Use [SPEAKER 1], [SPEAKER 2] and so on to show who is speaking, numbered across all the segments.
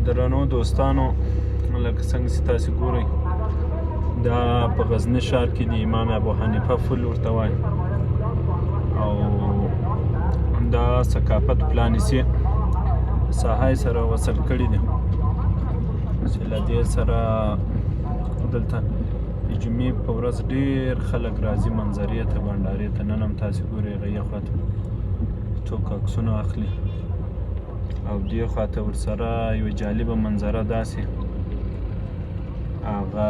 [SPEAKER 1] درنو دوستانو، لکه څنګه چې تاسو ګورئ، دا په غزني ښار کې د امام ابو حنیفه پل ورته وایي، او دا ثقافت پلانیسي ساحه یې سره وصل کړي دي، چې له دې سره دلته د جمعې په ورځ ډېر خلک راځي منظرې ته، بنډارې ته. نن هم تاسې ګورئ، هغه یې خواته څوک عکسونه اخلي، او دې خواته ورسره یوه جالبه منظره داسې هغه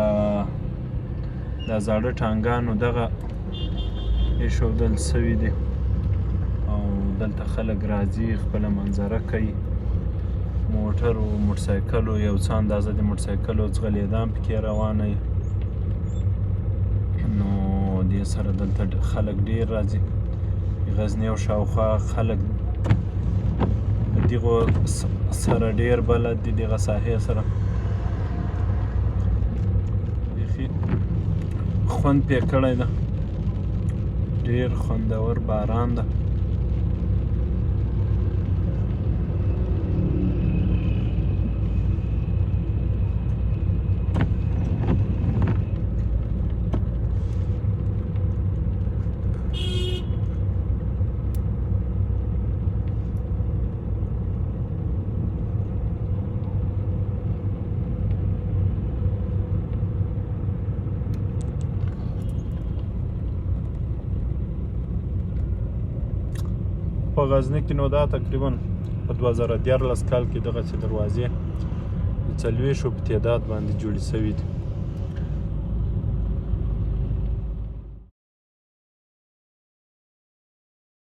[SPEAKER 1] دا زاړه ټانګانو دغه ایښودل سوي دي، او دلته خلک راځي، خپله منظره کوي. موټر او موټرسایکلو یو څه اندازه د موټرسایکلو ځغلېدان پکې روانه وي. نو دې سره دلته خلک ډېر راځي. غزني او شاوخوا خلک دغو سره ډېر بلد دي، دغه ساحې سره بیخي خوند پې کړی ده. ډېر خوندور باران ده. په غزني کې نو دا تقریبا په 2013 کال کې دغسې دروازې د 40 په تعداد باندې جوړې شوې دي.